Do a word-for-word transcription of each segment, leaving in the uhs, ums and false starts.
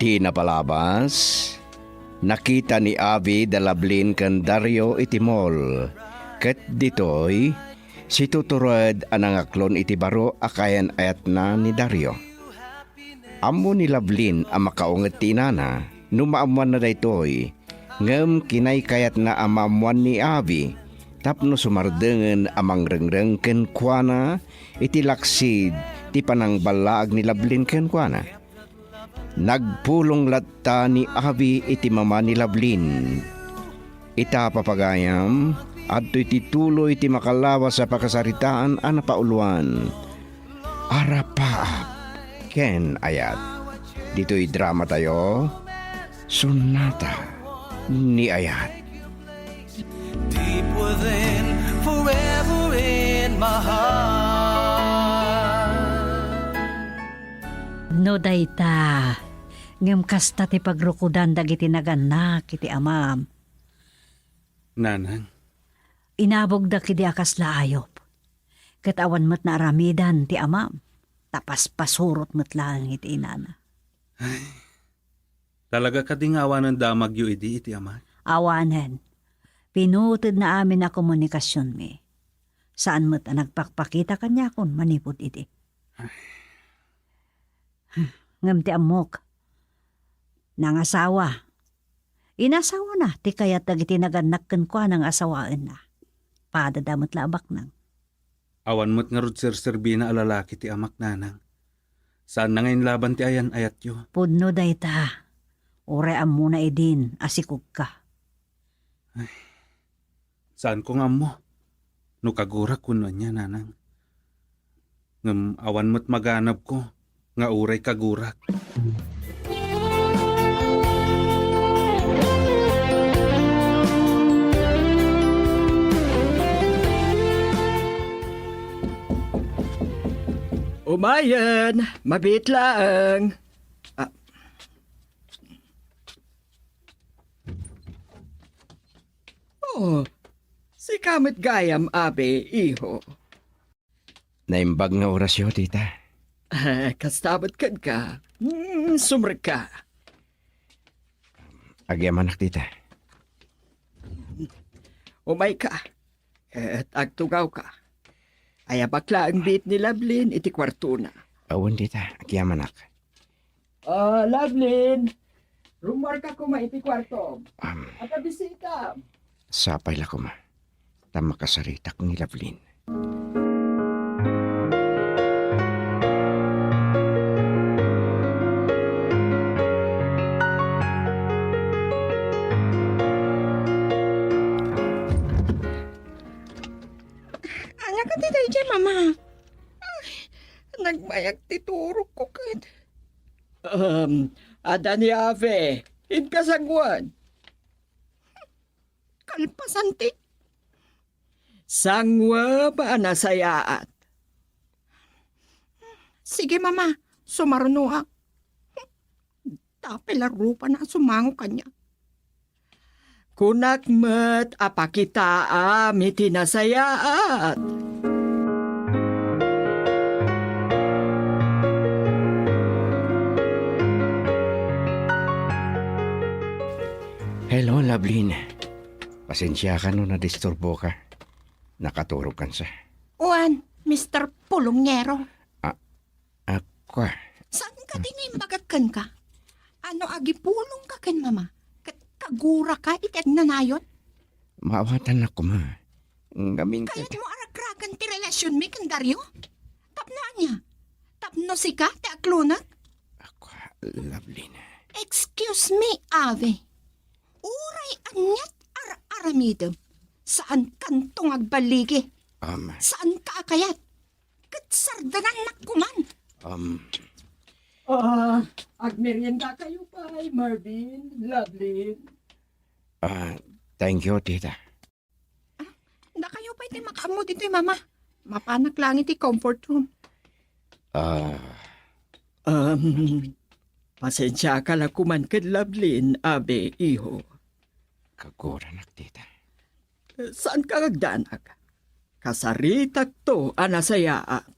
Iti napalabas, nakita ni Avi da Lovelyn ken Dario iti mall, ket ditoy, situtured a nangaklon iti baro a kayan-ayatna ni Dario. Ammo ni Lovelyn a makaunget ti inana no maammoanna daytoy, ngem kinaykayatna a maammoan ni Avi tapno sumardengen a mangrengreng kenkuana iti laksid ti panangballaag ni Lovelyn kenkuana. Nagpulong latta ni Avi iti mama ni Lovelyn. Ita, papagayam, adtoy ti tuloy ti makalawas a pakasaritaan a napauluan. Arapaap ken ayat. Ditoy dramatayo, Sonata ni Ayat. Deep within, forever in my heart. No dayta, ngem kasta ti pagrukodan dagiti nagannak iti amam. Nanang. Inabogda kidi a kasla ayop. Ket awan met naaramidan ti amam, ta paspasurot met laeng iti inana. Ay, talaga kadi nga awanen damagyo idi iti ama? Awanen. Pinutedna amin a komunikasionmi. Saan met a nagpakpakita kaniakon manipud idi. Ay. Ngem ti ammok, nangasawa. Inasawana ti kayat dagiti nagannak kenkuana nga asawaenna. Padada met la a baknang. Awan met ngarud serserbina a lalaki ti amak, nanang. Saanna nga inlaban ti ayan-ayatyo. Pudno dayta. Uray ammona idin a sikogka. Ay, saanko nga ammo no kagurak wenno ania, nanang. Ngem awan met maganabko nga uray kagurak. Umayen, mabiit laeng. Ah. Oh, sika met gayam, Abe, iho. Naimbag nga orasyo, tita. Ah, kasta met kenka. Mm, sumrekka. Agyamanak, tita. Umayka. Ket agtugawka. Ayabak laeng biit ni Lovelyn iti kuartona. Awan, tita. Agyamanak. Ah, Lovelyn, rummuarka koma iti kuartom. Am. Adda bisita. Sapay la koma. Ta makasaritak ni Lovelyn. Ania kadi daydiay, Mama? Ay, nagmayag ti turogko ket. Um, adda ni Abe, inka sangoen. Kalpasan ti. Sangoem a nasayaat. Sige, Mama, sumarunoak. Tapay la rupana a sumango kaniak. Kunak met a pakitaam iti nasayaat. Hello, Lovelyn. Pasensiaka no nadisturboka. Nakaturogkan sa. Wen, Mister Pulongero. Ah, ako. Saan kadi nga imbagak kenka? Ano agipulongka ken Mama? Ket kaguraka iti agnanayon? Maawatannak koma. Ngamin ket kayatmo a ragragan ti relasionmi ken Dario? Tapno ania? Tapno sika ti aklonek? Ako, Lovelyn. Excuse me, Abe. Uray aniat ar-aramidem, saankanto nga agballigi. Um, Saanka a kayat. Ket sardengannak koman. Um, Ah, agmeriendakayo pay, Marvin, Lovelyn. Ah, thank you, tita. Ah, dakayo pay ti makaammo ditoy, Mama. Mapanak laeng iti comfort room. Ah. Um, pasensiaka la koman ken Lovelyn, Abe, iho. Kaguranak, tita. Saanka nga agdanag. Kasaritakto a nasayaat.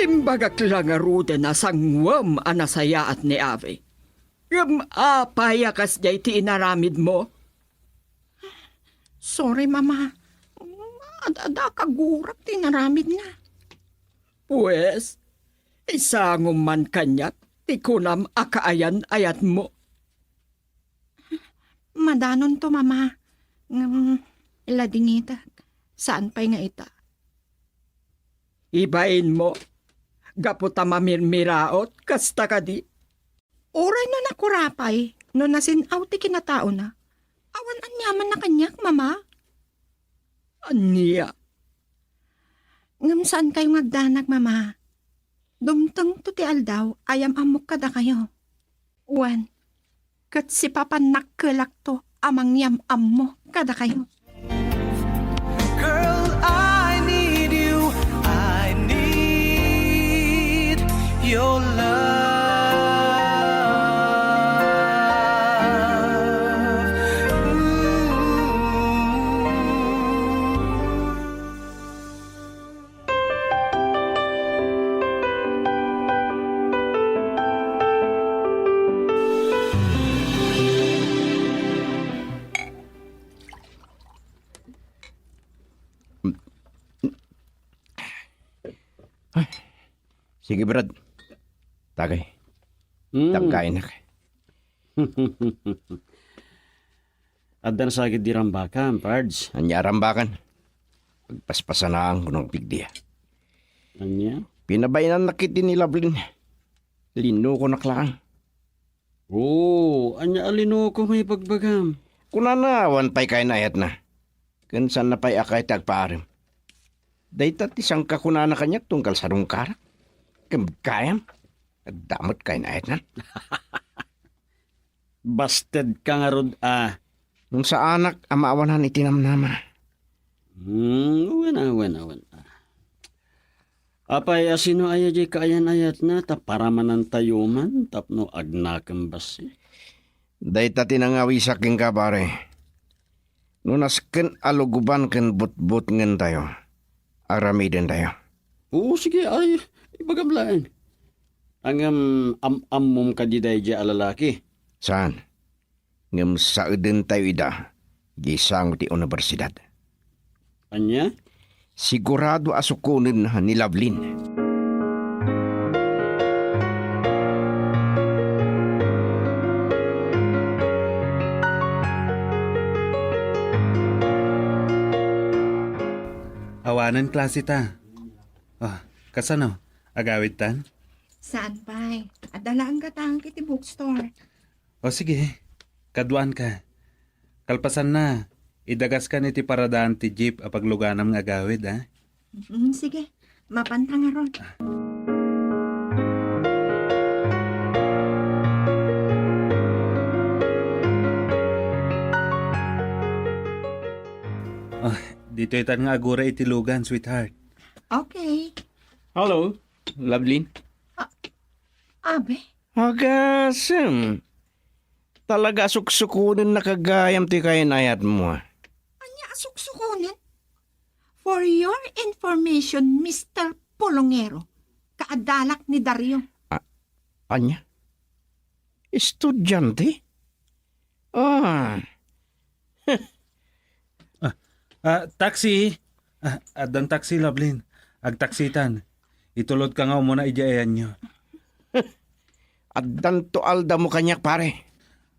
Imbagak la ngaruden a sanguem a nasayaat ni Avi. Ngem apay a kasdiay ti inaramidmo? Sorry, Mama. Ad-, adda kagurak ti inaramidna. Pues, isangom man kaniak ti kunam a kaayan-ayatmo. Madanonto, Mama. Ngem, ladingitek. Saan pay nga ita. Ibainmo, gapu ta mamirmiraot, kasta kadi? Uray no nakurapay, no nasin-aw ti kinataona, awan aniamanna kaniak, Mama. Ania? Ngem saankayo nga agdanag, Mama. Dumtengto ti aldaw a yam-ammok kadakayo. Wen, ket sipapan nakkelakto a mangyam-ammo kadakayo. Girl, I need you. I need your love. Ooh. Ay, sige, Brad. Tagay. Mm. Tangkain na kay. Adda nasagid di rambakam, Pards. Ania a rambakan? Pagpaspasanaanko no agpigdi. Ania? Pinabainannak iti ni Lovelyn. Linukonak laeng. Oo, ania a linuko nga ibagbagam? Kunana, awan pay kayna ayatna. Ken saanna pay a kayat ti agpaarem. Dayta ti sangkakunana kaniak tunggal sadungkarak. Ken gayam, adda met kayna ayatna. Basted ka ngarud a. Nung saanak a maawanan iti namnama. Hmm, awan, awan, awan. Apay, asino aya diay kaayan-ayatna ta paramanantayo man tapno agnakem bassit? Dayta ti nangawisak kenka, pare. No nasken a lugoban ken butbutngentayo, aramidentayo. Oo, sige, ay, ibagam laeng. Ngem am-ammom kadi daydiay a lalaki? Saan? Ngem saedentayo ida, idiay sango ti universidad. Ania? Sigurado a sukonen ni Lovelyn. Awanen klase ta. Ah, kasano? Agawidtan? Saan pay? Adda laeng gatangek iti bookstore. O sige, kaduaanka. Kalpasanna, idagaskan iti paradaan ti jeep a pagluganam nga agawid, a? Mm, sige. Mapanta ngarud. Ah, ditoy tan nga agura iti lugan, sweetheart. Okay. Hello, Lovelyn. Ah, Abe? Agasem. Talaga a suksukonen na gayam ti kayan-ayatmo, a. Ania a suksukonen? For your information, Mister Polongero, kaadalak ni Dario. A-, ania? Estudiante? Ah. Ah, ah, taxi! Ah, addan taxi, Lovelyn. Agtaksitan. Itulodka nga umuna idiay ayanyo. Addanto aldamo kaniak, pare.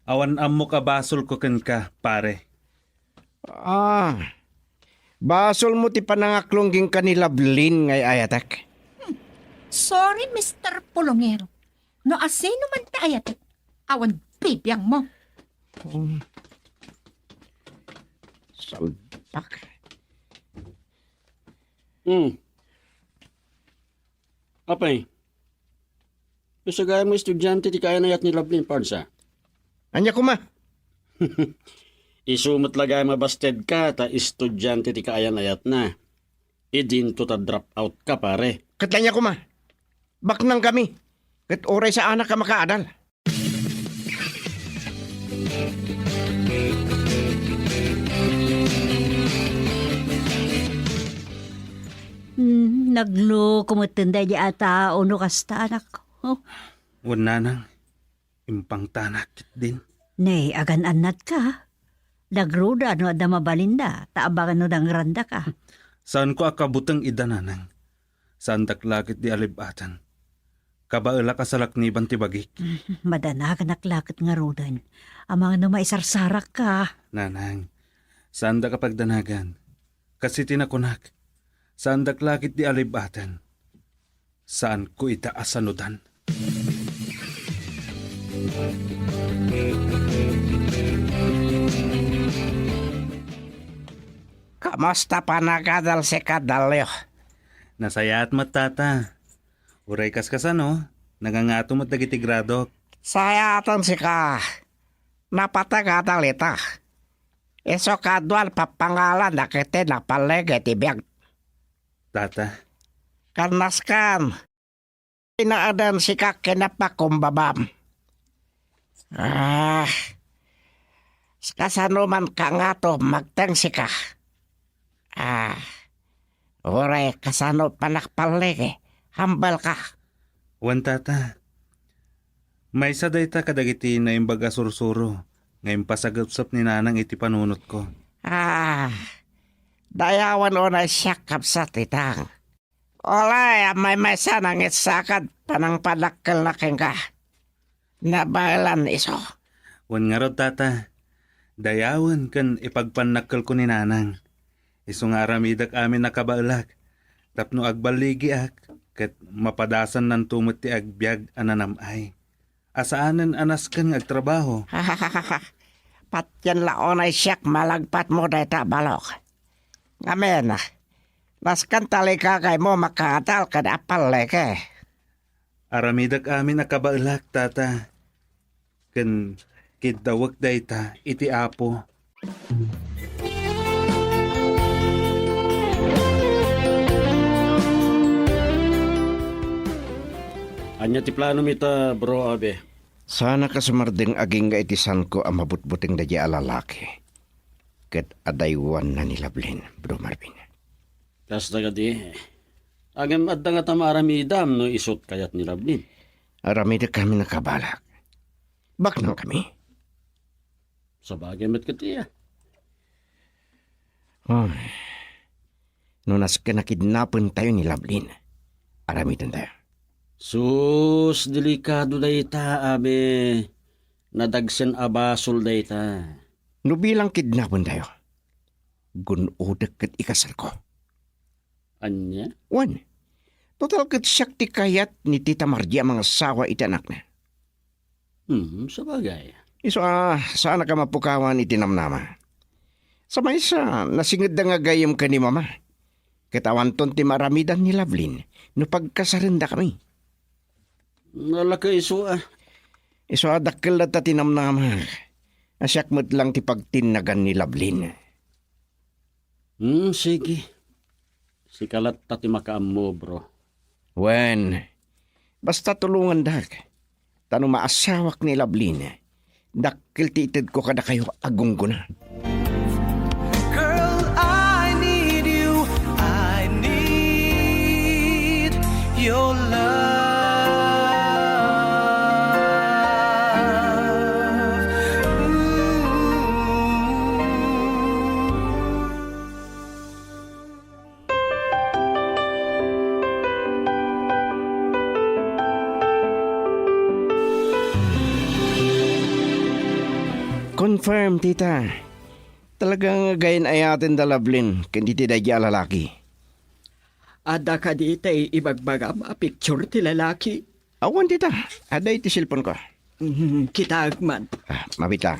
Awan ammok a basolko kenka, pare. Ah, basolmo ti panangaklong kenka ni Lovelyn nga ay-ayatek. Hmm. Sorry, Mister Polongero. No asino man ti ayatek, awan bibiangmo. Hmm. Salpak. Hmm. Apay, isu gayam nga estudiante ti kayan-ayat ni Lovelyn, Pards, a? Ania koma? Isu met la gayam a basted ka ta estudiante ti kaayan-ayatna. Idinto ta drop out ka, pare. Ket ania koma? Baknangkami. Ket uray saanak a makaadal. Nagloko metten daydi a tao no kasta, anak. Oh. Wen, nanang, impangtanak ketdin. Ne, agan-annatka. Nagruda no adda mabalinda, ta abangan no nangrandaka. Saanko a kabuteng ida, nanang. Saandak la ketdi a leb-aten. Kabaelak a salakniban ti bagik. Madanaganak la ket ngaruden. Amangan no maisarsarakka. Nanang, saandak a pagdanagan. Kas iti nakunak, saandak la ketdi a leb-aten. Saanko ida a sanudan. Kumusta panagadal sika, Dalio? Nasayaat met, tata. Uray kaskasano, nangangato met dagiti gradok. Sayaaten sika. Napateg a dalita. Isu kaduan papangalan dagiti napalligi ti biag. Tata. Ken nasken, inaeden sika ken napakumbabam. Ah, kasano man ka ngato magteng sika? Ah, uray kasano panakpalligi, hambal ka. Wen, tata. Maysa dayta kadagiti naimbag a sursuro nga impasagepsep ni nanang iti panunotko. Ah, dayawen unay siak, kabsat, itang. Uray a maymaysa nangisakad panangpadakkelna kenka. Nabaelan isu. Wen ngarud, tata, dayawen ken ipagpannakkelko ni nanang. Isu nga aramidek amin a kabaelak tapno agballigiak ket mapadasannanto met ti agbiag a nanam-ay. A saanen a nasken nga agtrabaho. Patien la unay siak malagpatmo dayta, balok. Ngamin, nasken talikakaymo makaadal ken apalligi. Aramidek amin a kabaelak, tata, ken kiddawek dayta iti Apo. Ania ti planom ita, Bro Abe? Saanak a sumardeng agingga iti saanko a mabutbuteng daydiay a lalaki ket adaywanna ni Lovelyn, Bro Marvin. Kasta kadi, ngem adda ngata maaramidam no isut kayat ni Lovelyn? Aramidek amin a kabaelak. Baknangkami. Sabagay met ket iya. Ay, no nasken a kidnapentayo ni Lovelyn, aramidentayo. Sus, delikado dayta, Abe. Nadagsen a basol dayta. No bilang kidnapentayo, gun-odek ket ikasarko. Ania? Wen, total ket siak ti kayat ni Tita Margie a mangasawa iti anakna. Hmm, sabagay. Isu a, saanak a mapukawan iti namnama. Sa maysa, nasingedda nga gayyem ken ni Mama. Ket awanton ti maaramidan ni Lovelyn no pagkasarendakami. Nalaka isu a. Isu a, dakkel latta ti namnama. A siak met lang ti pagtinnagan ni Lovelyn. Hmm, sige. Sika latta ti makaammo, bro. Wen, basta tulongandak. Ta no maasawak ni Lovelyn, dakkel ti itedko kadakayo a gunggona. Girl, I need you. I need your love. Ooh. Confirm, tita. Talaga nga gayyem ayaten da Lovelyn ken iti daydi a lalaki. Adda kadi tay ibagbagam a picture ti lalaki? Awan, tita. Adda iti cellphone ko. Mhm, kitaek man. Ah, mabit lang.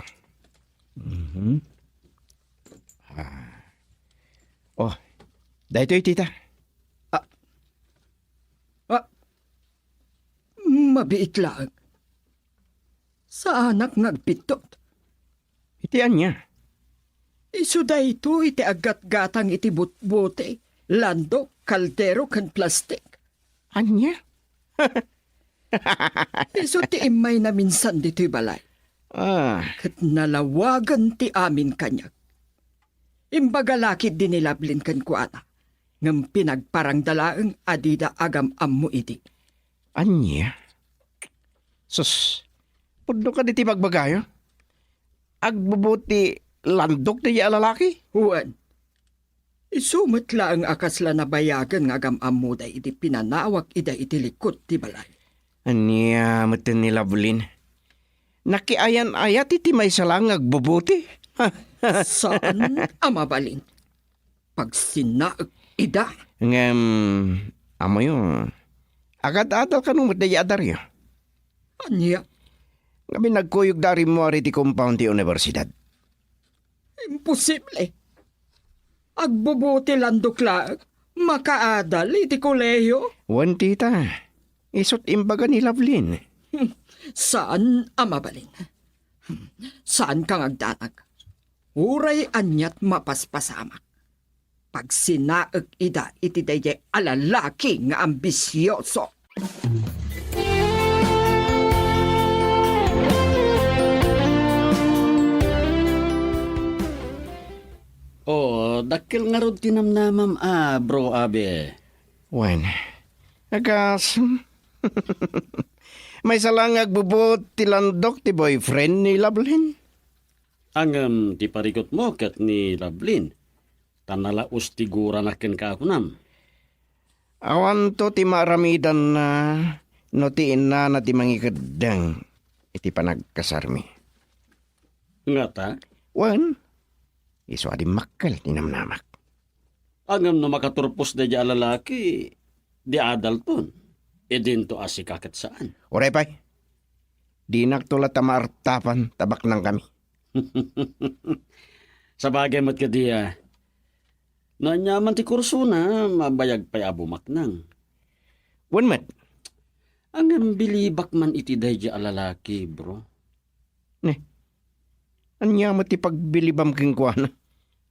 Mhm. Ah. Oh, daytoy, tita. Ah. Ah. Mabiit laeng. Saanak nga agbiddut. Iti ania? Isu daytoy ti aggatgatang iti butbote, landok, kaldero, ken plastik. Ania? Isu ti immayna minsan ditoy balay. Ah. Ket nalawagen ti amin kaniak. Imbaga la ketdi ni Lovelyn kenkuana. ngem pinagparangda laeng a dida agam-ammo idi. Ania? Sus, pudno kadi ti bagbagayo? Agbubuti landok daydiay a lalaki? Wen, isu met laeng a kasla nabayagen nga agam-ammoda idi pinanawak ida iti likod ti balay. Ania met ni Lovelyn? Nakiayan-ayat iti maysa laeng nga agbubuti? Saan a mabalin. Pagsinaek ida. Ngem, ammoyo, agad-adal kano met daydiay a Dario? Ania? Ngamin nagkuyogda a rimmuar iti compound ti universidad. Imposible. Agbubuti landok laeng makaadal iti kolehio? Wen, tita. Isut' imbaga ni Lovelyn. Hmm, saan a mabalin. Hmm, saanka nga agdanag. Uray aniat mapaspasamak. Pagsinaek ida iti daydiay a lalaki nga ambisioso. Oh, dakkel ngarud ti namnamam a, Bro Abe. Wen, agasem. Maysa laeng nga agbubuot ti landok ti boyfriend ni Lovelyn. Ngem ti parikutmo ket ni Lovelyn, ta nalaos ti gurana kenka, kunam. Awanto ti maaramidanna no ti innana ti mangikeddeng iti panagkasarmi. Ngata? Wen, isu a dimmakkel ti namnamak. Ngem no makaturpos daydiay a lalaki, di adalton. Idinto a sika ket saan. Uray pay, dinakto latta maartapan ta baknangkami. Sabagay met kadi a, no aniaman ti kursona, mabayag pay a bumaknang. Wen met. Ngem bilibak man iti daydiay a lalaki, bro. Ne, ania met ti pagbilibam kenkuana?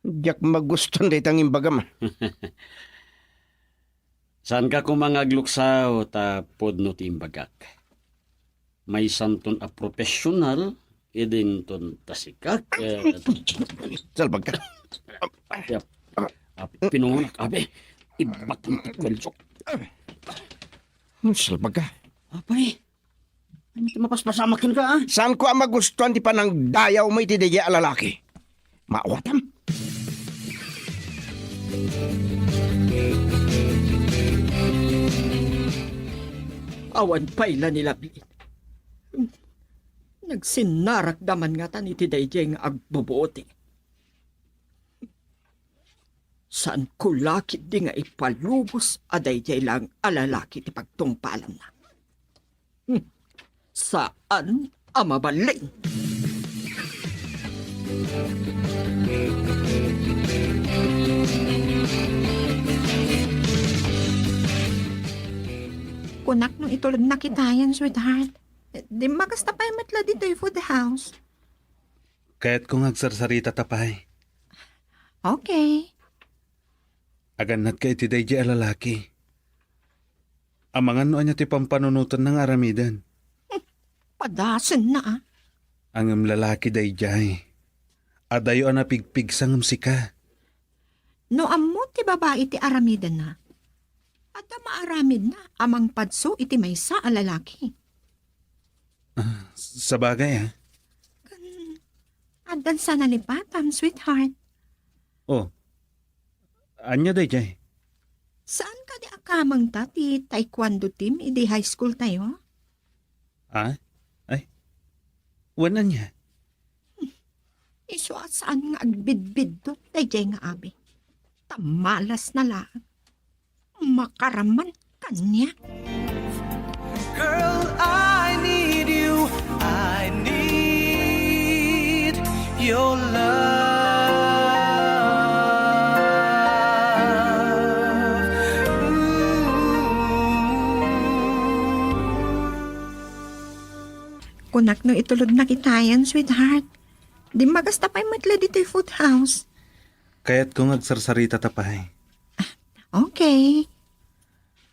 Diak magustuan dayta nga imbagam. Saanka koma nga agluksaw ta pudno ti imbagak. Maysanton a professional, idinton ta sika ket... Salbagka. Yap. Ah, pinungunak, abi. Ibaton ti kuelso. Salbagka. Apay, ania ti mapaspasamak kenka, a? Saanko a magustuan ti panangdayawmo iti daydiay a lalaki. Maawatam. Awan pay la ni Lovelyn. Nagsinnarakda man ngatan iti daydiay nga agbubuoti. Saanko la ketdi nga ipalubos a daydiay laeng a lalaki ti pagtungpalanna. Hmm. Saan a mabalin. Kunak no itulodna kitayen, sweetheart. Dimmagasta pay met la ditoy food house. Kayatko nga agsarsarita ta pay. Okay. Agannatka iti daydiay a lalaki. Amangan no ania ti pampanunotanna nga aramiden. Padasenna, a. Ngem lalaki daydiay. Adayo a napigpigsa ngem sika. No ammo ti babai ti aramidenna, adda maaramidna a mangpadso iti maysa a lalaki. Ah, sabagay, a. Kan, addan sa nalipatam, sweetheart. Oh, ania daydiay? Saan kadi a kamengta ti taekwondo team idi high school tayo? Ah? Ay, wen, ania? Isu a saan nga agbidbidto daydiay nga abi. Ta malasna laeng. Makaraman kaniak. Girl, I need you. I need your love. Ooh. Kunak no itulodna kitayen, sweetheart. Dimmagasta pay met la ditoy food house. Kayatko nga agsarsarita ta pay. Okay.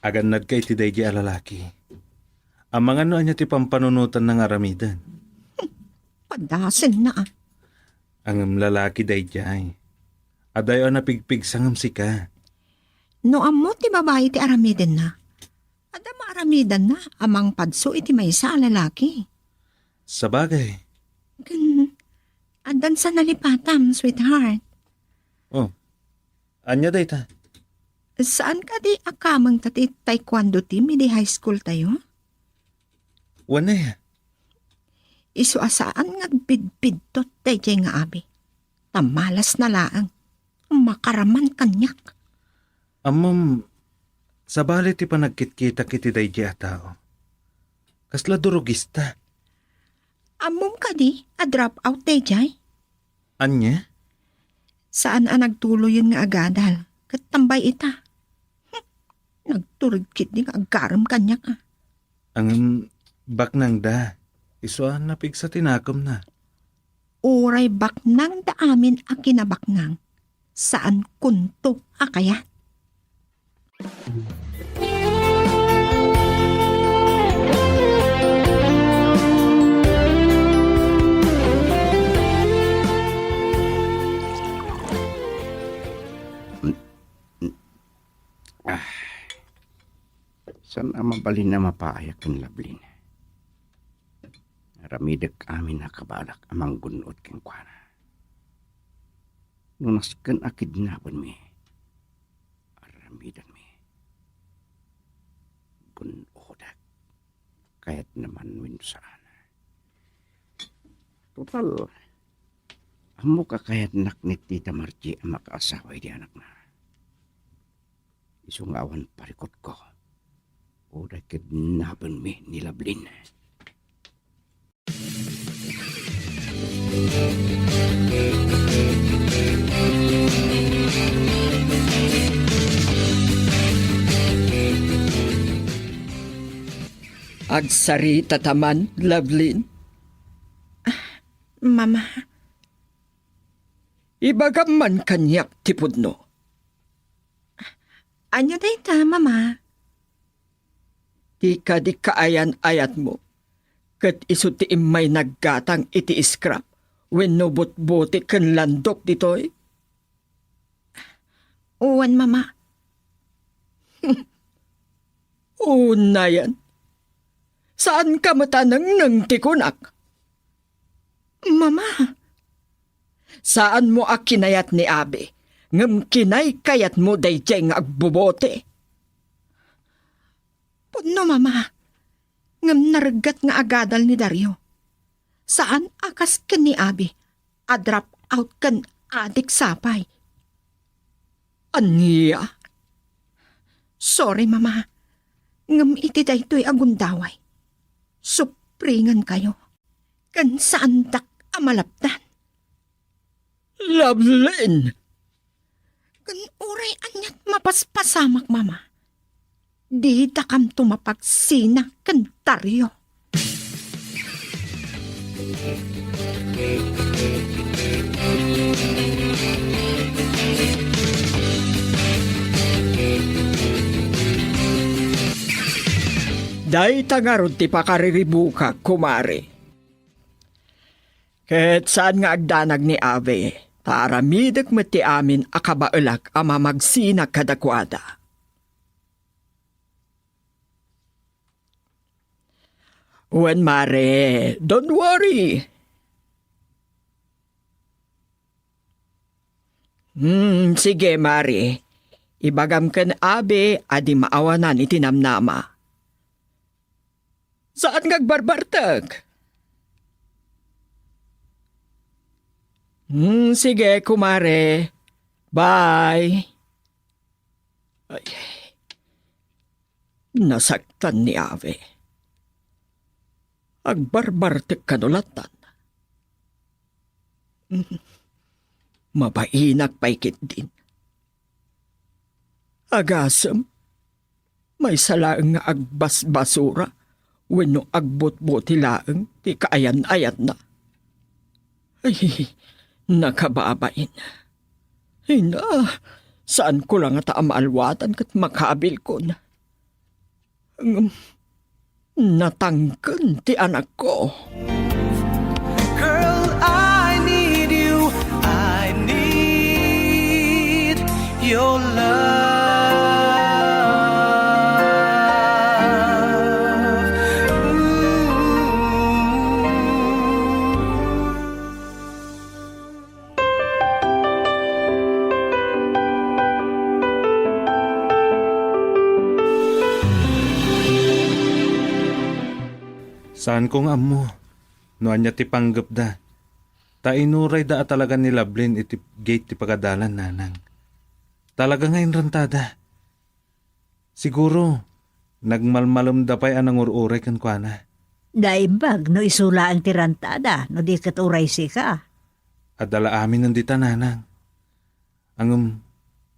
Agannadka iti daydiay a lalaki. Amangan no ania ti pampanunotanna nga aramiden. Padasenna, a. Ngem lalaki daydiay. Adayo a napigpigsa ngem sika. No ammo ti babai ti aramidenna, adda maaramidanna a mangpadso iti maysa a lalaki. Sabagay. Ken, addan sa nalipatam, sweetheart. Oh, ania dayta? Saan kadi a kamengta ti taekwondo team idi high school tayo? Wen a. Isu a saan nga agbidbidtot daydiay nga abi. Ta malasna laeng. Makaraman kaniak. Ammom, sabali ti panagkitkitak iti daydiay a tao. Kasla durogista. Ammom kadi a drop out daydiay? Ania? Saan a nagtuloyen nga agadal, ket tambay ita. Hm, nagtured ketdi nga agarem kaniak, a. Ngem baknangda, isu a napigsa ti nakemna. Uray baknangda amin a kinabaknang, saankonto a kayat. Ah, saan a mabalin a mapaayak ken Lablin. Aramidek amin a kabaelak a manggun-od kenkuana. No nasken a kidnapenmi, aramidenmi. Gun-odek. Kayatna man wenno saan. Total, ammok a kayatnak ni Tita Margie a makaasawa iti anakna. Isu nga awan parikutko, uray kidnapenmi ni Lablin. Agsarita ta man, Lablin. Ah, Mama. Ibagam man kaniak ti pudno. Ania dayta, Mama? Ti kadi kaayan-ayatmo, ket isu ti immay naggatang iti scrap wenno butboti ken landok ditoy? Wen, Mama. Unayen. Saanka met a nengneng ti kunak. Mama! Saanmo a kinayat ni Abi, ngem kinaykayatmo daydiay nga agbubote. Pudno, Mama, ngem naregget nga agadal ni Dario. Saan a kas ken ni Abi a drop out ken adik sapay. Ania? Sorry, Mama. Ngem iti daytoy a gundaway, supringenkayo. Ken saandak a malapdan. Lablin! Ken uray aniat mapaspasamak, Mama. Didakamto mapagsina ken Dario. Dayta ngarud ti pakariribukak, kumare. Ket saan nga agdanag ni Abi, ta aramidek met ti amin a kabaelak a mamagsina kadakuada. Wen, mare, don't worry. Hmm, sige, mare. Ibagam ken Abi a di maawanan iti namnama. Saan nga agbarbartek? Hmm, sige, kumare. Bye. Ay, nasaktan ni Abi. Agbarbartek kano lattan. Mabainak pay ketdin. Agasem, maysa laeng nga agbasbasura wenno agbutbuti laeng ti kaayan-ayatna. Ay, nakababain. Ina, saanko la ngata a maalwatan ket makabilkon. Ngem, natangken ti anakko. Girl, I need you. I need your love. Saanko nga ammo no ania ti panggepda. Ta inurayda a talaga ni Lovelyn iti gate ti pagadalan, nanang. Talaga nga inrantada. Siguro, nagmalmalemda pay a nangur-uray kenkuana. Naimbag no isu laeng ti rantada, no di ket uray sika. Adda la aminen dita, nanang. Ngem,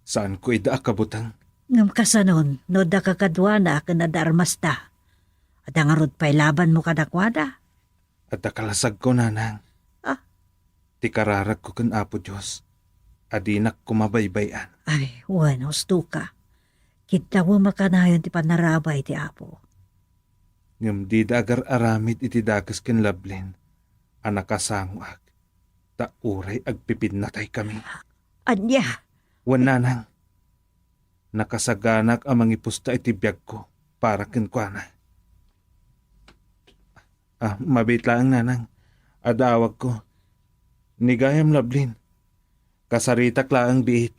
saanko ida a kabuteng. Ngem kasanon, no adda kakaduana ken adda armasta? Adda ngarud pay labanmo kadakuada? Adda kalasagko, nanang. Ah? Ti kararagko ken Apo Dios, a dinak koma baybay-an. Ay, wen, husto ka. Kiddawem a kanayon ti pannarabay ti Apo. Ngem dida agar-aramid iti dakes ken Lovelyn a nakasangoak, ta uray agpipinnataykami. Ania? Wen, nanang. Nakasaganak a mangipusta iti biagko para kenkuana. Ah, mabiit laeng, nanang. Adda awagko. Ni gayam, Lovelyn. Kasaritak laeng biit.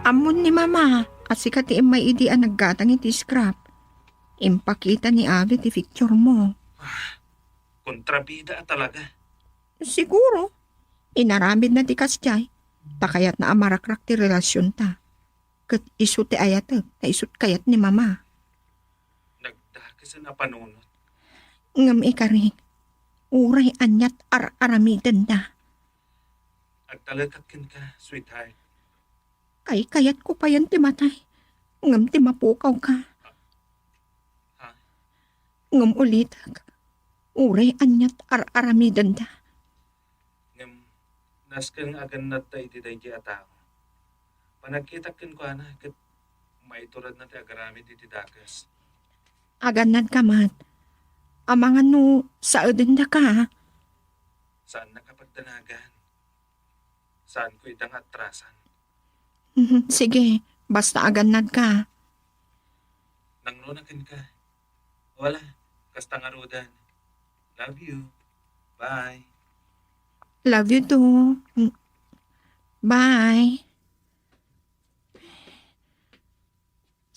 Ammon ni Mama a sika ti immay idi a naggatang iti scrap. Impakita ni Abby ti picture mo. Ah, kontrabida a talaga. Siguro, inaramidna ti kasdiay, ta kayatna a marakrak ti relasionta. Ket isu ti ayatek, ta isut kayat ni Mama. Nagdakesen a panunot. Ngem ikarik, uray aniat ar-aramidenda. Agtalekak kenka, sweetheart. Kaykayatko payen ti matay, ngem ti mapukawka. Ha? Ngem ulitek, uray aniat ar-aramidenda. Ngem nasken nga agannadta iti daydiay a tao. Panagkitak kenkuana ket maituredna ti agaramid iti dakes. Agannadka met. Amangan no saedendaka. Saannaka pagdanagan. Saanko ida nga atrasan. Mhm, sige, basta agannadka. Nangruna kenka. Wala, kasta ngaruden. Love you. Bye. Love you too. Mm. Bye.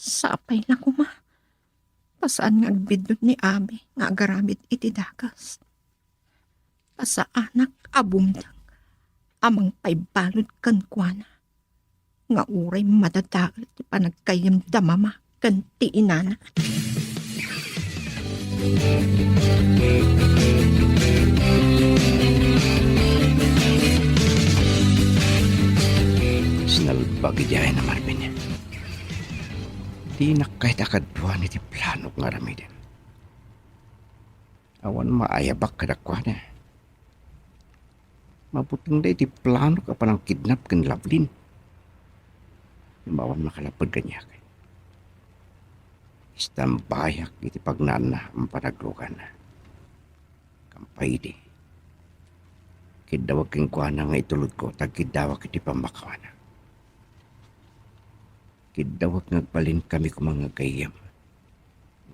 Sapay la koma. Ta saan nga agbiddut ni Abi nga agaramid iti dakes. Ta saanak a bumteng a mangpaibalud kenkuana nga uray madadael ti panaggayyem da Mama ken ti inana. Sinalbag idiay na Marvin. Dinak kayat a kaduan iti planok nga aramiden. Awan maayabak kadakuada. Mabutengda iti planok a panangkidnap ken Lovelyn. Ngem awan makalapped kaniak. Istambayak iti pagnaanna a panaglugan. Kampay idi, kiddawek kenkuana nga itulodko ta agkiddawak iti pammakawana. Kiddawek nga agbalinkami koma nga gayyem.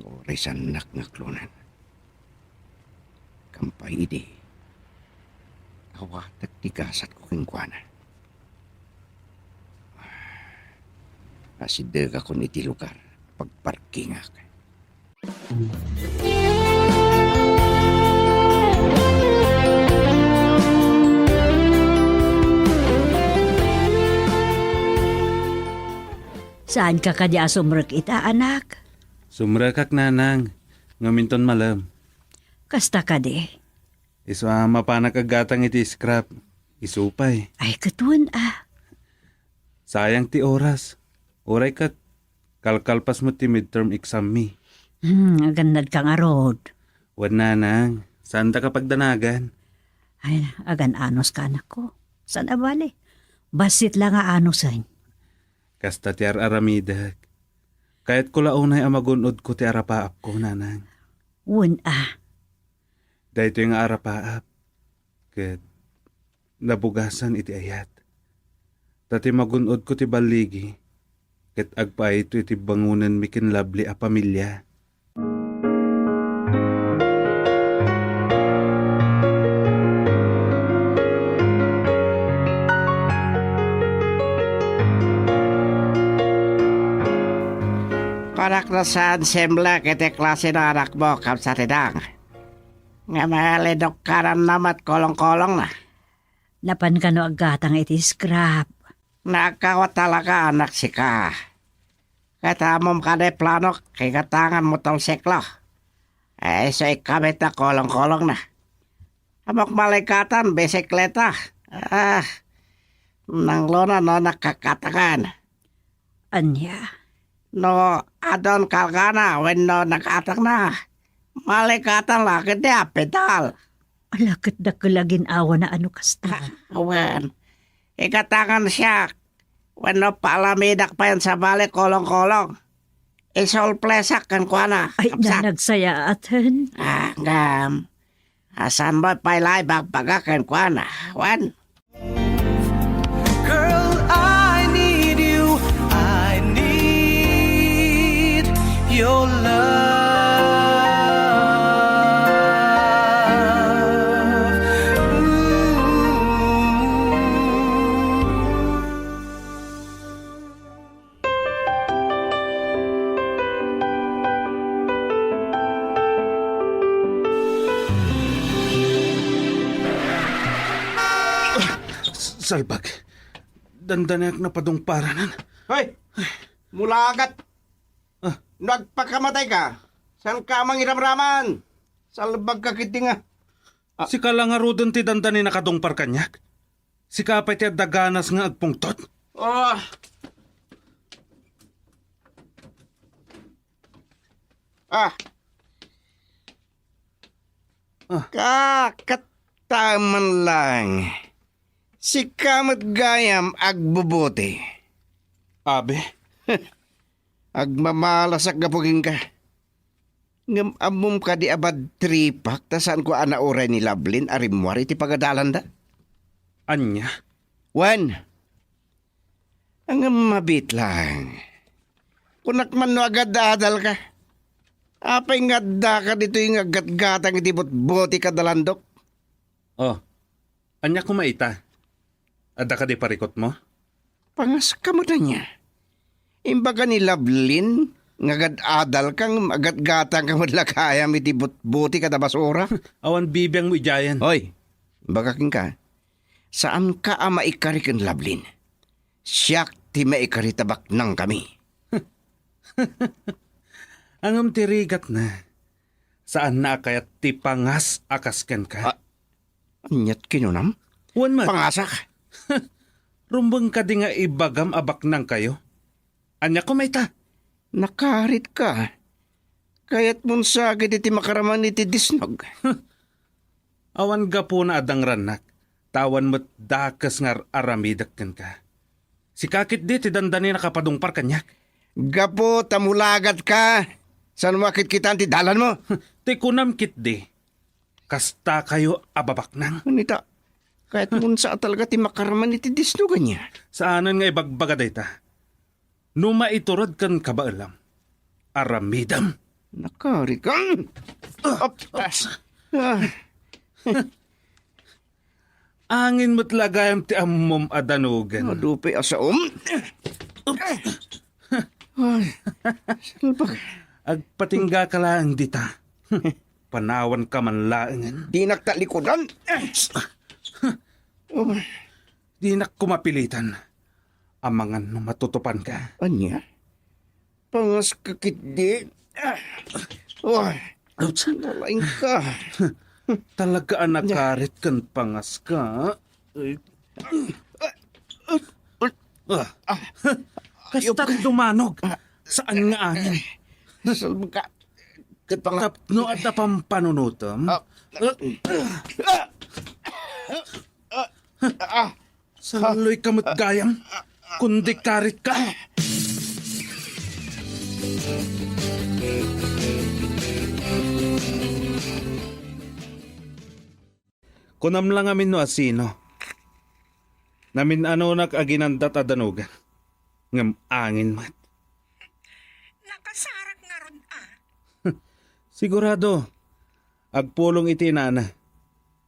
Uray saannak nga aklonan. Kampay idi, awatek ti gasatko kenkuana. Asidegakon iti lugar, pagparkingak. Saanka kadi a sumrek ita, anak? Sumrekak, nanang, ngem inton malem. Kasta kadi? Isu a mapanak aggatang iti scrap. Isu pay. Ay, ket wen a. Sayang ti oras. Uray ket kalkalpas met ti midterm exam mi. Hmm, agannadka ngarud. Wen, nanang, saanta ka pagdanagan. Ay, agan-anos ka, anakko. Saan a bale? Bassit la nga anusen. Kasta ti ar-aramidek. Kayatko la unay a magun-odko ti arapaapko, nanang. Wen a. Daytoy nga arapaap, ket nabugasan iti ayat. Ta ti magun-odko ti balligi, ket agpaayto iti bangonenmi ken Lovely a pamilia. Anak no saan semblek iti klase no anakmo, Kamsat Idang. Nga mailidok ka na met kolongkolongna. Napan kano aggatang iti scrap. Nagkawa talaga, anak, sika. Ket ammom kadi planok, igatangan motorsiklo. Eh, isu ikabit na kolongkolongna. Ammok malikatan, bisikleta. Ah, nanglo na no nakakatangan. Ania? No adun kalkana wenno nag-atakna, malikatan la ket di a pedal. Ala, ket dakkel a gin-awana no kasta. Wen, igatangan siak wenno paalamidak payen sabali kolongkolong. Isurpresak kenkuana, Ay, Kamsat. Nanagsayaaten. Ah, ngem, asan mo pay la ibagbaga kenkuana, wen? Girl, I need you. I need your love. Ooh. Salbag. Dandaniak napadungparanan. Hoy! Mulagat! Ah. No agpakamatay ka, saan ka mangiramraman? Salbag ka kiti nga. Ah. Sika la ngaruden ti dandani nakadungpar kaniak? Sika pay ti adda ganas nga agpungtot? Ah. Ah. Ah. Kakataman lang. Sika met gayam agbubuti. Abi? Agmamalasak gapu kenka. Ngem ammom kadi a bad tripak ta saanko a nauray ni Lovelyn a rimmuar iti pagadalanda? Ania? Wen, ngem mabit lang. Kunak man no agad-adal ka. Apay nga adda ka ditoy nga aggatgatang iti butboti kada landok? Oh, ania koma ita? Adda kadi parikutmo? Pangaska met ania. Imbaga ni Lovelyn nga agad-adal ka ngem aggatgatang ka met la gayam iti butboti kada basura. Awan bibiangmo idiayen. Hoy, imbaga kenka, saanka a maikari ken Lovelyn. Siak ti maikari ta baknangkami. Ngem ti rigatna, saanna a kayat ti pangas a kas kenka. Ah, aniat kinunam? Wen met. Pangasak? Rumbeng kadi nga ibagam a baknangkayo? Ania koma ita? Nakaritka. Kayatmon sa ketdi ti makaraman iti disnog. Awan gapuna a dangrannak, ta awan met dakes nga ar-aramidek kenka. Sika ketdi ti dandani nakapadungpar kaniak. Gapu ta mulagatka, saan mo a kitkitaan ti dalanmo? Ti kunam ketdi, kastakayo a babaknang. Wen ita, kayatmon sa a talaga ti makaraman iti disnog ania? Saanen nga ibagbaga dayta. No maiturod ken kabaelam, aramidem. Nakarikan. Ah, ah. Angin met la gayam ti ammom a danogen. Adu pay a saom. Ay, salbag. Agpatingga ka laeng dita. Panawan ka man laengen. Dinak talikudan. Oh. Dinak koma pilitan. Amangan no matutupan ka. Ania? Pangas ka ketdi. Ah. Oh. Ouch. Nalaing ka. Talaga a nakarit ken pangas ka. Ah. Kasta ti dumanog. Saan nga angin? Salbag ka. Ket pang- Tapno adda pampanunotem. Ah. Ah. Salloy ka met gayam, kundi karit ka. Kunam la ngamin no asino. Namin-anonak a ginandat a danugan, ngem angin met. Nakasarak ngarud a. Sigurado, agpulong iti inana,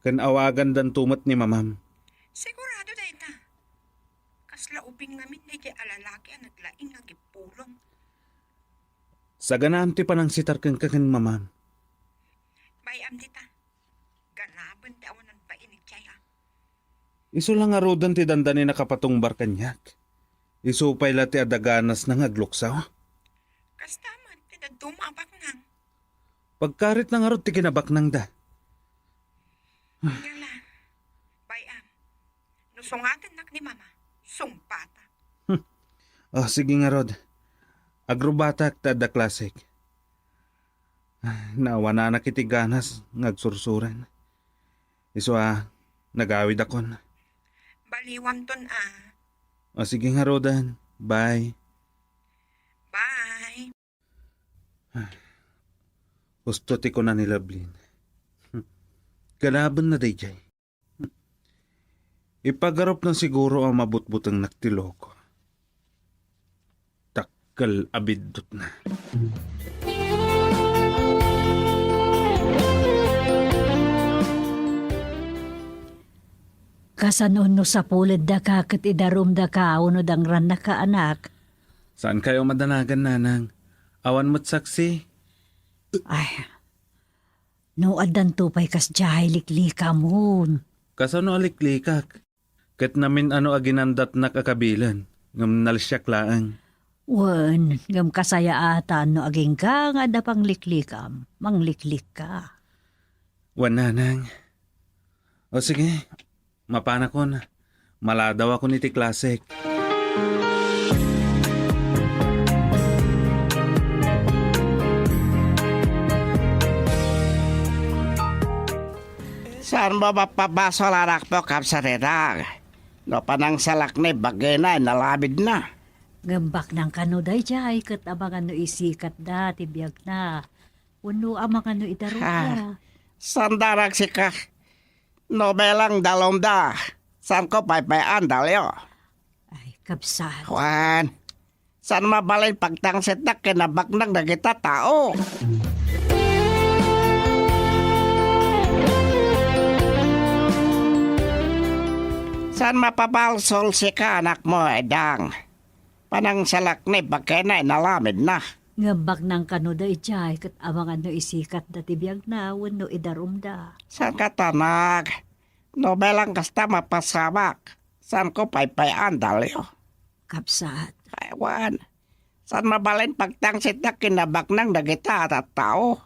ken awagandanto met ni mamam. Sigurado dayta. Kasla ubing ngamin daydiay a lalaki a naglaing nga agpulong. Saganam ti panangsitar kenka ken mamam. Bay-am dita. Ganaben ti awanan bain idiay, a. Isu la ngaruden ti dandani nakapatungbar kaniak. Isu pay la ti adda ganasna nga agluksaw. Kasta met ti dadduma a baknang. Pagkaritna ngarud ti kinabaknangda. Ngala, bay-am. No sungatennak ni Mama, sungbatak. Hmm. Oh, sige ngarud. Agrubatak ta adda klasek. Ay, naawananak iti ganas nga agsursuren. Isu a, nagawidakon. Baliwamton a. O, sige ngaruden. Bye. Bye. Husto ti kuna ni Lovelyn. Ganabenna daydiay. Ipagarupna siguro a mabutbutengnak ti loko. Dakkel a biddutna. Kasano no sapuleddaka ket idarumdaka wenno dangrannaka, anak? Saankayo madanagan, nanang. Awan met saksi. Ay, no addanto pay kasdiay, liklikamon. Kasano a liklikak? Ket namin-ano a ginandatnak a kabilen, ngem nalsiak laeng. Wen, ngem kasayaatan no agingga nga adda pangliklikam, mangliklikka. Wen, nanang. O sige, mapanakon. Maladawakon iti klasek. Saan mo mapabasol, anakmo, Kamsat Itang? No panangsalaknib, bagina, nalamidna. Ngem baknang kano daydiay, ket amangan no isikatda ti biagna. Wenno amangan no idarumda. Ah, saan da nagsika? No bilang darumda, saanko paypay-an, Dalio? Ay, kabsat. Wen, saan mabalin pagtangsitda ken nabaknang dagita tao? Saan mapabasol sika, anakmo, Itang? Panangsalaknib, bagina, nalamidna. Ngem baknang kano daydiay, ket amangan no isikatda ti biagna wenno idarumda. Saan kata, anak? No bilang kasta, mapasamak. Saanko paypay-an, Dalio? Kabsat. Ay, wen. Saan mabalin pagtangsitda ken nabaknang dagita a tattao?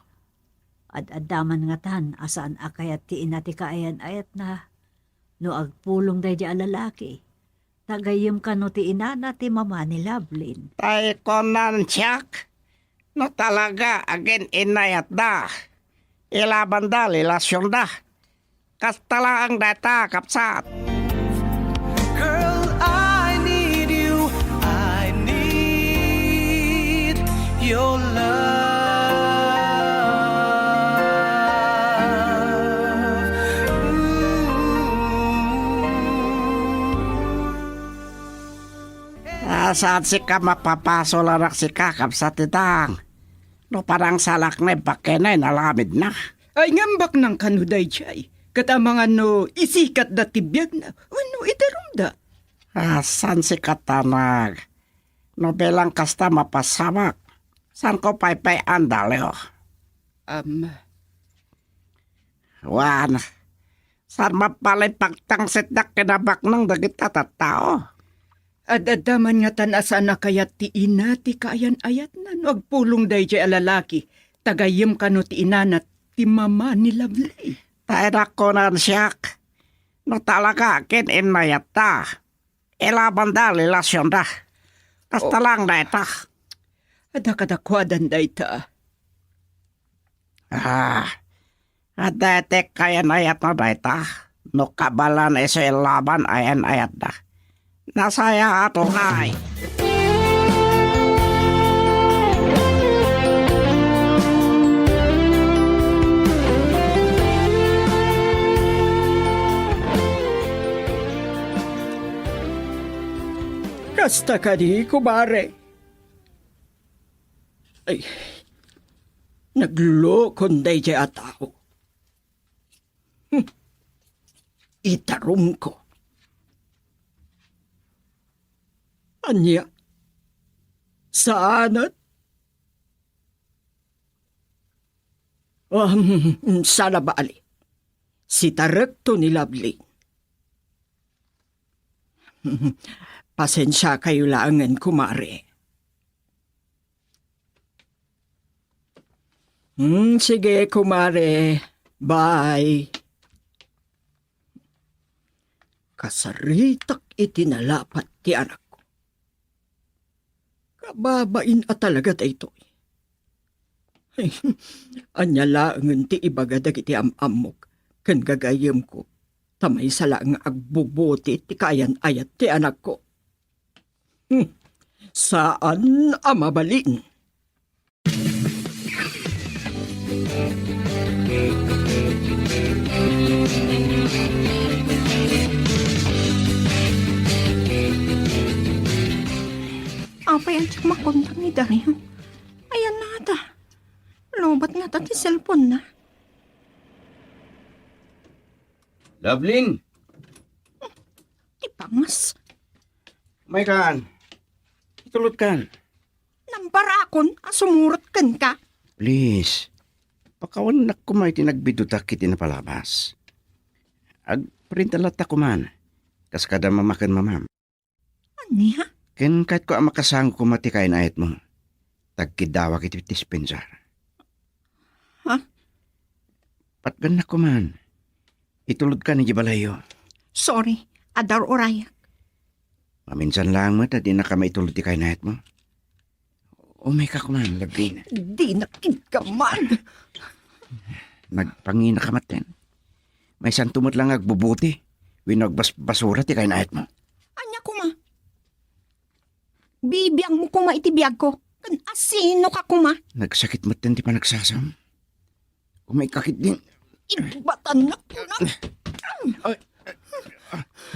Ad-adda man ngatan a saan a kayat ti ina ti kaayan-ayatna. No agpulong daydiay a lalaki, ta gayyem kano ti inana ti mama ni Lovelyn. Tay kunan siak, no talaga agin-innayatda, ilabanda, relasionda. Kasta laeng dayta, kabsat. Girl, I need you. I need your love. Ooh. Ah, saan sika mapabasol, anak, sika, Kamsat Itang? No panangsalaknib, bagina, nalamidna. Ay, ngem baknang kano daydiay? Ket amangan no isikatda ti biagna wenno idarumda. Ah, saan sika, anak? No bilang kasta, mapasamak. Saanko paypay-an, Dalio? Am. Wen, saan mabalin pagtangsitda ken nabaknang dagita tattao? Ad-adda man ngatan a saan a kayat ti ina ti kaayan-ayatna no agpulong daydiay a lalaki, ta gayyem kano ti inana ti mama ni Lovely. Ta ina kunan siak, no talaga agin-innayatda, ilabanda, relasionda. Kasta laeng dayta. Adda kadakuadan dayta. Ah, adda ti kaayan-ayatna dayta. No kabaelan isu ilaban ayan-ayatda. Nasayaat unay. Kasta kadi, kumare. Ay, naglulokon daydiay a tao. Hmm. Idarumko. Ania? Saanen? Um, saan a bali. Sitarekto ni Lovely. Pasensiakayo laengen, kumare. Hmm, sige, kumare. Bye. Kasaritak iti nalapat ti anakko. Kababain a talaga daytoy. Ay, ania laengen ti ibaga dagiti am-ammok ken gagayyemko, ta maysa laeng nga agbubuti ti kaayan-ayat ti anakko. Hmm, saan a mabalin. Apay, diak makontak ni Dario. Ayan na ngata. Lowbat ngata ti cellphone na. Lovelyn! Ti pangas. Maykan. Itulodkan. Nambarakon a sumurot kenka. Please, pakawannak koma iti nagbidutak iti napalabas. Agprinta latta koman, kas kada mama ken mamam. Ania? Ken kayatko a makasango koma ti kayan-ayatmo. Tagkiddawak iti dispenser. Ha? Patgannak koman. Itulodkan idiay balayyo. Sorry, adda urayak. Maminsan laeng met a dinaka maitulod ti kayan-ayatmo. Umayka koman, Lovelyn. Dinak kidka man. Nagpanginaka maten. Maysanto met laeng nga agbubuti wenno agbasbasura ti kayan-ayatmo. Ania koma? Bibiangmo koma iti biagko. Ken asinoka koma? Nagsakit metten ti panagsasam. Umayka ketdin. Ibatannak na. Ay,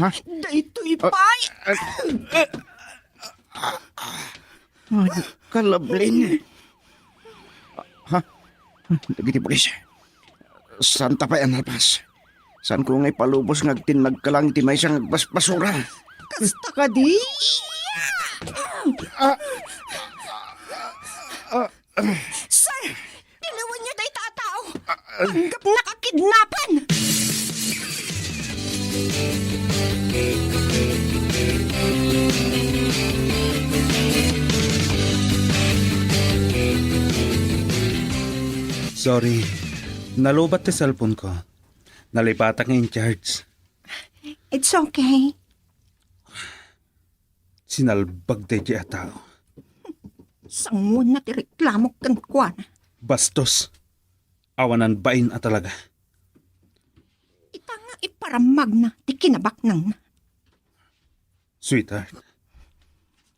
ha? Daytoy pay. Ay, ka, Lovelyn. Ha? Dagiti pulis. Saanta pay a nalpas. Saanko nga ipalubos nga agtinnagka laeng iti maysa nga agbasbasura. Kasta kadi? Ah! Ah! Sir, tiliwenyo dayta a tao. Panggepnak a kidnapan! Sorry. Nalobat ti cellphone ko. Nalipatak nga in-charge. It's okay. Sinalbag daydiay a tao. Sangoenna ti reklamok kenkuana. Bastos. Awanan bain a talaga. Ita nga iparammagna ti kinabaknangna. Sweetheart.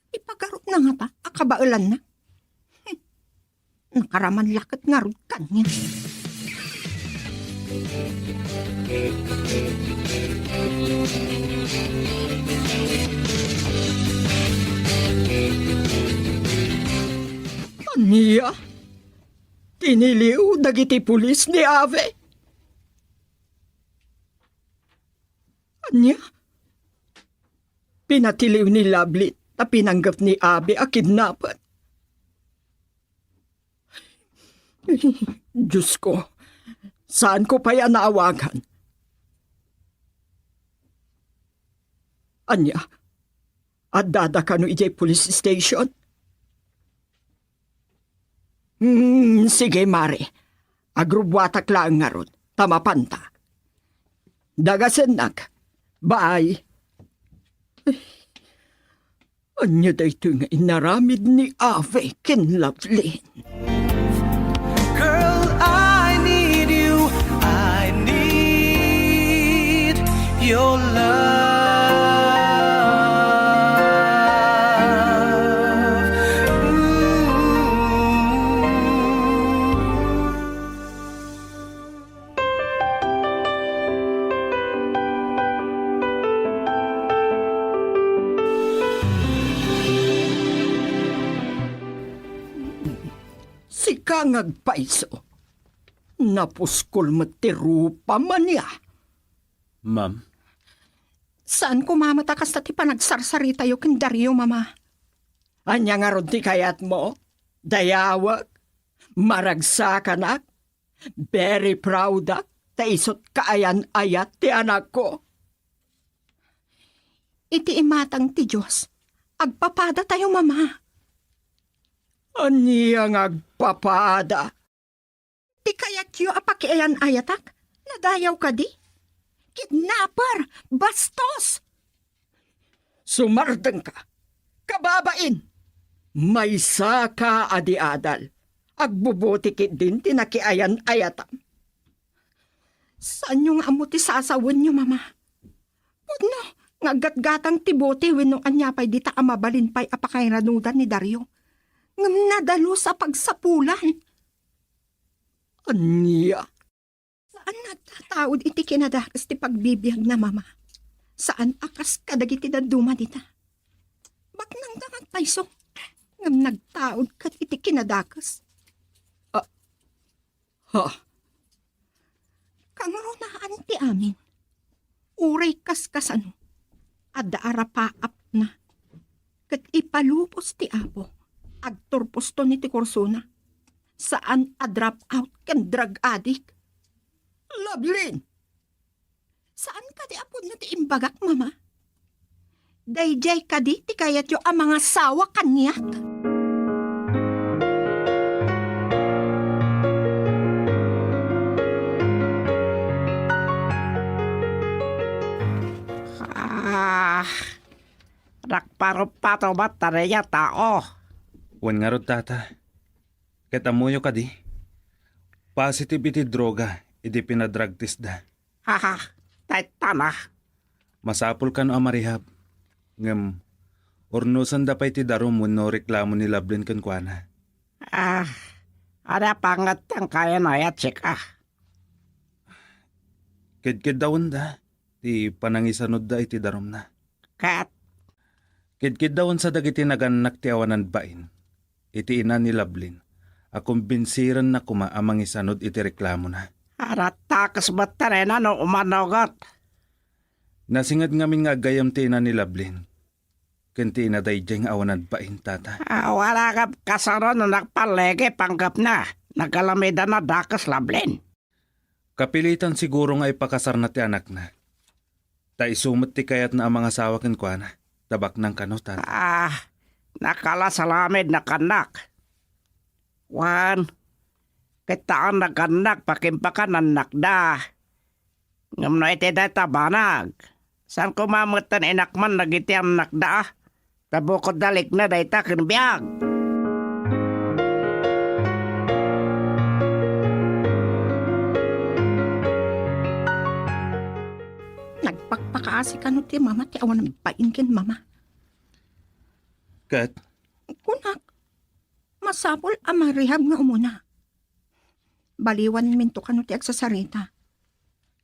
Ipagarupna ngata a kabaelanna. Nakaraman la ket ngarud kaniak. Ania? Tiniliw dagiti pulis ni Ave? Ania? Pinatiliw ni Lovely ta pinanggep ni Ave a kidnapan. Diosko, saanko pay a naawagan. Ania? Addada kano idiay police station? Hmm, sige, Mare. Agrubuatak laeng ngarud, ta mapanta. Dagasennak. Bye. Ania daytoy nga inaramid ni Ave ken Lovelyn? Girl, I need you. I need your love. Ooh. Sika nga agpayso. Napuskol met ti rupam ania. Ma'am? Saan koma met a kasta ti panagsarsaritayo ken Dario, Mama. Ania ngarud ti kayatmo? Dayawek? Maragsakanak? Very proudak ta isut' kaayan-ayat ti anakko. Iti imatang ti Dios, agpapadatayo, Mama. Ania nga agpapada? Ti kayatyo a pakiayan-ayatak, nadayaw kadi? Kidnapper! Bastos! Sumardengka! Kababain! Maysaka a di adal. Agbubuti ketdin ti nakiayan-ayatam. Saanyo nga ammo ti sasawenyo, Mama? Pudno nga aggatgatang ti buti wenno ania pay dita a mabalin pay a pakairanudan ni Dario. Ngem nadalus a pagsapulan. Ania? Saan nga agtataud iti kinadakes ti pagbibiagna, Mama. Saan a kas kadagiti dadduma dita. Baknangda nga agpayso, ngem nagtaud ket iti kinadakes. Ah, ha? Kangrunaan ti amin. Uray kaskasano, adda arapaapna. Ket ipalubos ti Apo, agturposton iti kursona. Saan a drop out ken drug addict. Lovelyn! Saan kadi a pudno ti imbagak, Mama? Daydiay kadi ti kayatyo a mangasawa kaniak? Ah, nagparuppato met ta daydiay a tao. Wen ngarud, Tata. Ket ammoyo kadi? Positive iti droga idi pinadrug testda. Haha, dayta na. Masapul kano a ma-rehab. Ngem, urnosenda pay ti darum wenno reklamo ni Lovelyn kenkuana. Ah, adda panget ti kayatna a sika. Kedkeddawenda ti panangisanudda iti darumna. Ket? Kedkeddawenda dagiti nagannak ti awanan bain iti ina ni Lovelyn a kumbinsirenna koma a mangisanud iti reklamona. Adda dakes met ti ina no umanoget. Nasinged ngamin nga aggayem ti ina ni Lovelyn ken ti ina daydiay nga awanan bain, Tata. Awan a kasano no nagpalligi panggepna. Nagkalamidan a dakes, Lovelyn. Kapilitan siguro nga ipakasarna ti anakna. Ta isu met ti kayatna a mangasawa kenkuana. Tabaknang kano, Tata. Ah, nakalasalamidna kannak. Wen, ket haan nagannak pakimpakanannakda. Ngem no iti dayta banag, saan koma metten inakman dagiti annakda, a? Ta bukodda likna dayta ken biag. Nagpakpakaasi kano ti mama ti awan bain ken mama. Ket? Kunak, masapul a ma-rehab nga umuna. Baliwanminto kano ti agsasarita.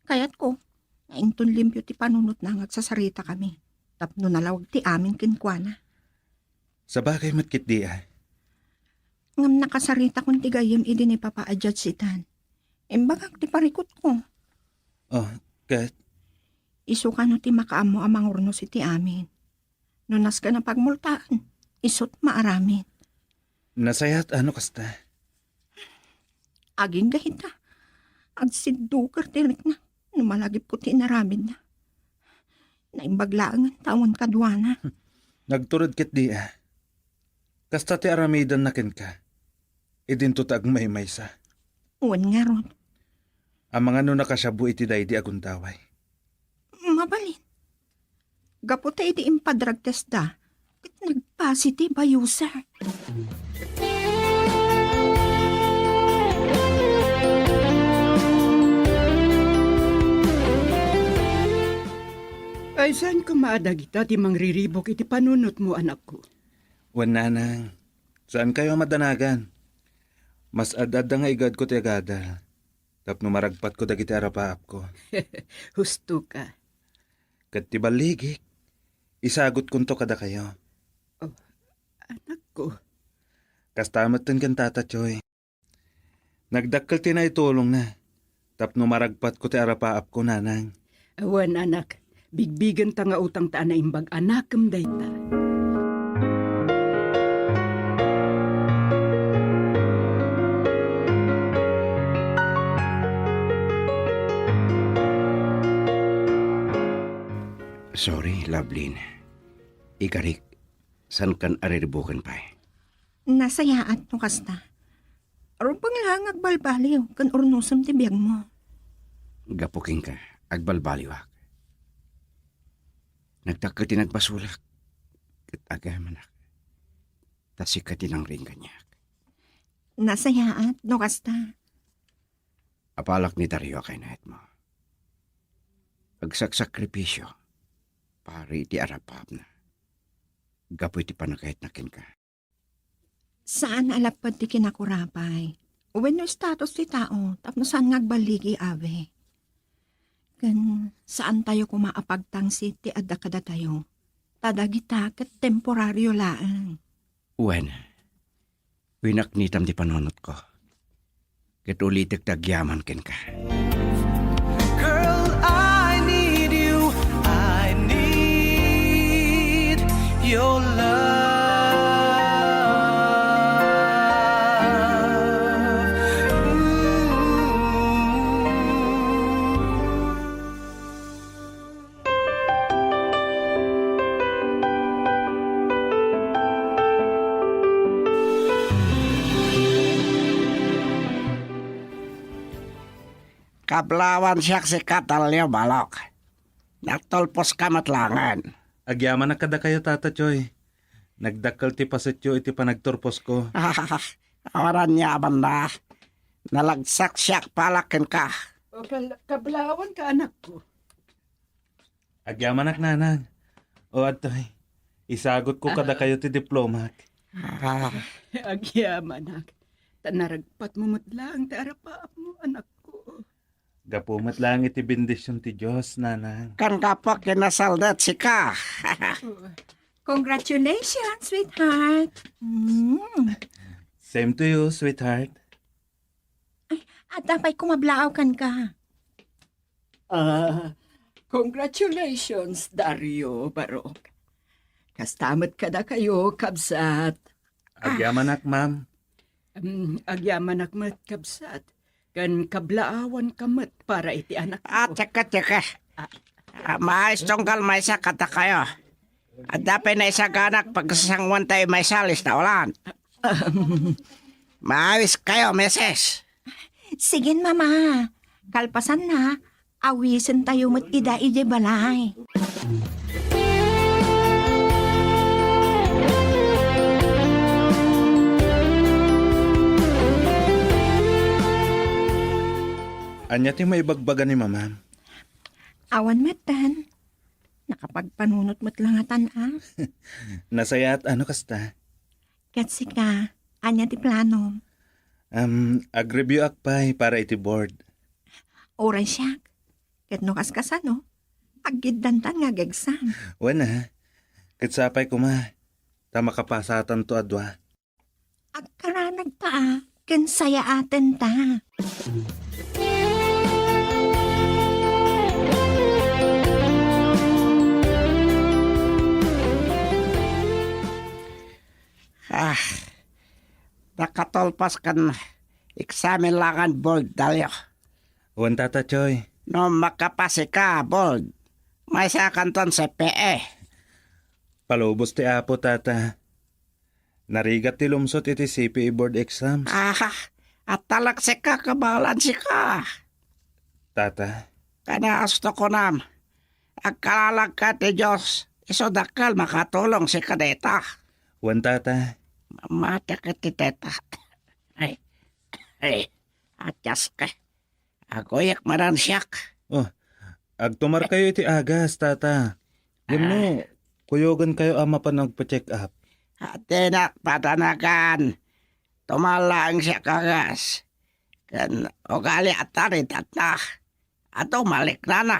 Kayatko nga inton limpio ti panunotna nga agsasaritakami tapno nalawag ti amin kenkuana. Sabagay met ketdi a. Ngem nakasaritakon ti gayyem idi ni Papa a judge itan. Imbagak ti parikutko. Oh, ket? Isu kano ti makaammo a mangurnos iti amin. No nasken a pagmultaan, isut' maaramid. Nasayaat a no kasta. Agingga ita, agsidduker ti rikna no malagipko ti inaramidna. Naimbag laengen ta awan kaduana. Nagtured ketdi a. Kasta ti aramidenna kenka. Idinto ta agmaymaysa. Wen ngarud. Amangan no nakasiabu iti daydi a gundaway. Mabalin. Gapu ta idi impa-drug testda, ket nag-positive a user. Ay, saan koma a dagita ti mangriribuk iti panunotmo, anakko? Wen, nanang, saankayo a madanagan. Mas ad-adda nga igadko ti agadal tapno maragpatko dagiti arapaapko. Husto ka. Ket ti balligik, isagutkonto kadakayo. Oh, anakko. Kasta metten ken Tata Choy. Nagdakkel ti naitulongna tapno maragpatko ti arapaapko, nanang. Awan, anak. Bigbigenta nga utangta a naimbag a nakem dayta. Sorry, Lovelyn. Igarik, saankan a riribuken pay. Nasayaat no kasta. Rumbeng la nga agbalbaliw ken urnosem ti biagmo. Gapu kenka, agbalbaliwak. Nagdakkel ti nagbasolak, ket agamanak. Ta sika ti nangrin kaniak. Nasayaat no kasta. Apalak ni Dario a kayatmo. Agsaksakripisio para iti arapaapna. Gapu iti panagayatna kenka. Saan a lapped ti kinakurapay wenno status ti tao tapno saan nga agballigi, Abe. Ken saantayo koma a pagtangsit ti adda kadatayo, ta dagita ket temporario laeng. Wen, winaknitam ti panunotko. Ket ulitek ti agyaman kenka. Girl, I need you. I need your love. Ooh. Kablawan siak sika, Talio, balok. Nagturposka met laengen. Agyamanak kadakayo, Tata Choy. Nagdakkel ti pasetyo iti panagturposko. Awanan yamanna. Nalagsak siak palak kenka. O, kal-, kablawanka, anakko. Agyamanak, Nanang. O, adtoy. Isagutko kadakayo ti diplomak. Ah. Agyamanak. Ta naragpatmo met laeng ti arapaapmo, anakko. Gapu met laeng iti bendision ti Dios, Nanang. Ken gapu a kinasaldak sika. Congratulations, sweetheart. Mm. Same to you, sweetheart. Ay, adda pay kumablaaw kenka. Ah, congratulations, Dario, Barok. Kasta met kadakayo, kabsat. Agyamanak, ma'am. Mm, agyamanak met, kabsat. Ken kablaawanka met para iti anakko. Ah, tsaka, tsaka. Ah. Ah, maayos tunggal maysa kadakayo. Adda pay naisaganak pagsasanguan tayo maysa, Miss Naulan. Maayos kayo, misis. Sige, Mama. Kalpasanna, awisen tayo met ida idiay balay. Ania ti maibagbaga ni Mamam? Awan metten. Nakapagpanunot met la ngatan, a. Nasayaat no kasta. Ket sika, ania ti planom? Am, ag-review ak pay para iti board. Uray siak. Ket no kaskasano, aggiddantan nga ag-exam. Wen a. Ket sapay koma, ta makapasatanto a dua. Agkaranagta a ken sayaatenta. Ah, nakatulpas ken examen laeng, Bold, Dalio. Wen, Tata Choy. No makapasika, Bold, maysakanton C P E. Palubos ti Apo, Tata. Narigat ti lumsot iti C P E board exams. Aha, atalek sika, kabalan sika. Tata. Kanasto kunam, agkalalagka ti Dios, isu dakkel makatulong sika dayta. Wen, Tata. Mamati ket ti teta. Ay, ay, atias ka. Aguyek manen siak. Oh, agtumarkayo iti agas, Tata. Wenno, ah, kuyogenkayo a mapan agpa-check up? Adinak padanagan. Tumallaeng siak agas. Ken ugali a taridatna. Adu maliknana.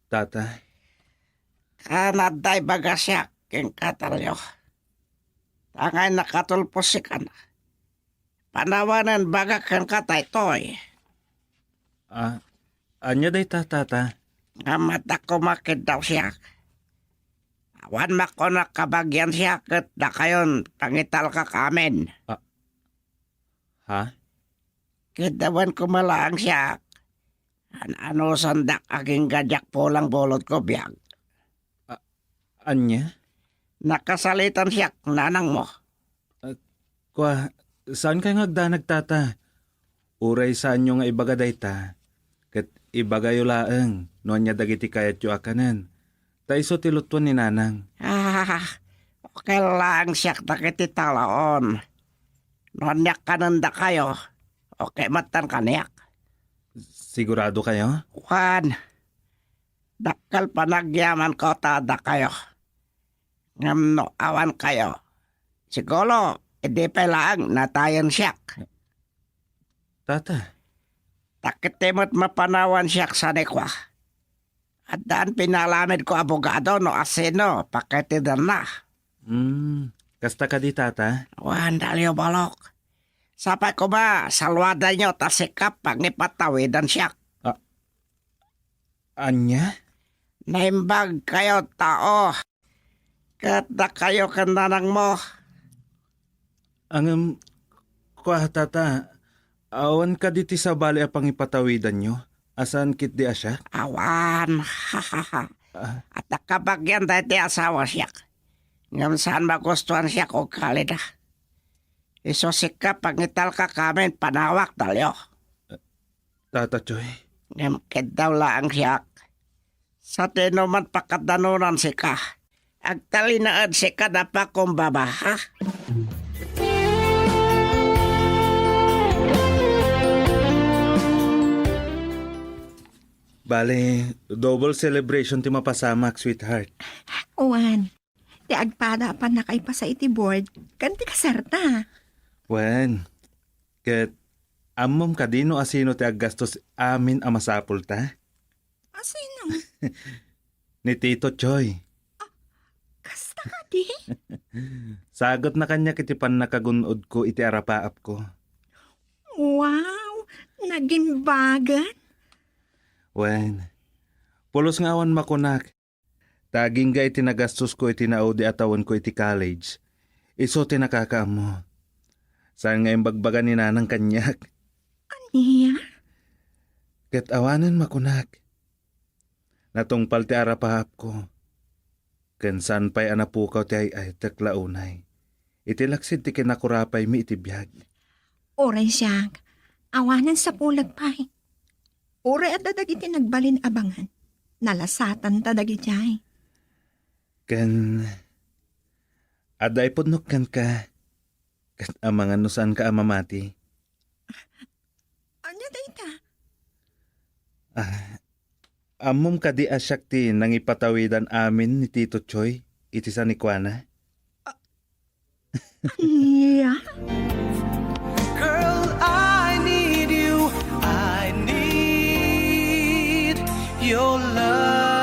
Tata. Ken adda ibaga siak kenka, Dalio. Tangay nakatulpos sikan. Panawanen bagak kenka daytoy. Ah, ania dayta, Tata? Nga maddak koma ket daw siak. Awan makunak kabagian siak ket dakayon pangitalkak amin. Ah, ha? Ket awan koma laeng siak. An-anusandak agingga diak pulang bulodko biag. Ania? Nakasalitan siak, nanangmo. Ah, kua, saankayo nga agdanag, Tata? Uray saanyo nga ibaga dayta, ket ibagayo laeng no ania dagiti kayatyo a kanen, ta isu ti lutuen ni Nanang. Ah, okay laeng siak dagiti talaon. No ania kanendakayo, okay met kaniak. Siguradokayo? Wen, dakkel panagyamanko ta addakayo. Ngem no awankayo, siguro, idi pay laeng natayen siak. Tata. Ta ket ti met mapanawan siak sa ni kua. Addaan pinalamidko abogado no asino pakitedenna. Hmm, kasta kadi, Tata? Wen, Dalio Balok. Sapay koma, saluadanyo ta sika pangipatawidan siak. Ah, ania? Naimbagkayo tao. Ket dakayo ken nanangmo. Ngem, kua, Tata, awan kadi ti sabali a pangipatawidanyo a saan ketdi a siak? Awan. Ah. Adda kabagian daytoy asawa siak. Ngem saan magustuan siak ugalida. Isu sika pangitalkak amin panawak, Dalio. Tata Choy. Ngem keddaw laeng siak. Sa ti inuman pakadanonan sika. Agtalinaed sika da pakumbaba, ha? Bale, double celebration ti mapasamak, sweetheart. Wen, ti agpada a pannakaipasa iti board, ken ti kasarta. Wen, ket ammom kadi no asino ti aggastos amin a masapulta? Asino? Ni Tito Choy. Ah, kasta kadi? Sagutna kaniak iti pannakagun-odko iti arapaapko. Wow! Nagimbagan! Wen, pulos nga awan makunak, ta agingga iti nagastosko iti naudi a tawenko iti college, isu ti nakakaammo. Saan nga imbagbaga ni Nanang kaniak. Ania? Ket awanen makunak. Natungpal ti arapaapko. Ken saan pay a napukaw ti ay-aytek la unay. Iti laksid ti kinakurapaymi iti biag. Uray siak, awanen sapulek pay. Uray adda dagiti nagbalin a bangan, nalasatanta dagiti ay. Ken, adda ipudnok kenka, ket amangan no saanka a mamati. Ania dayta? Ah, ammom kadi a siak ti nangipatawidan amin ni Tito Choy iti sanikuana? Ah, ania? Girl, I need you. I need your love.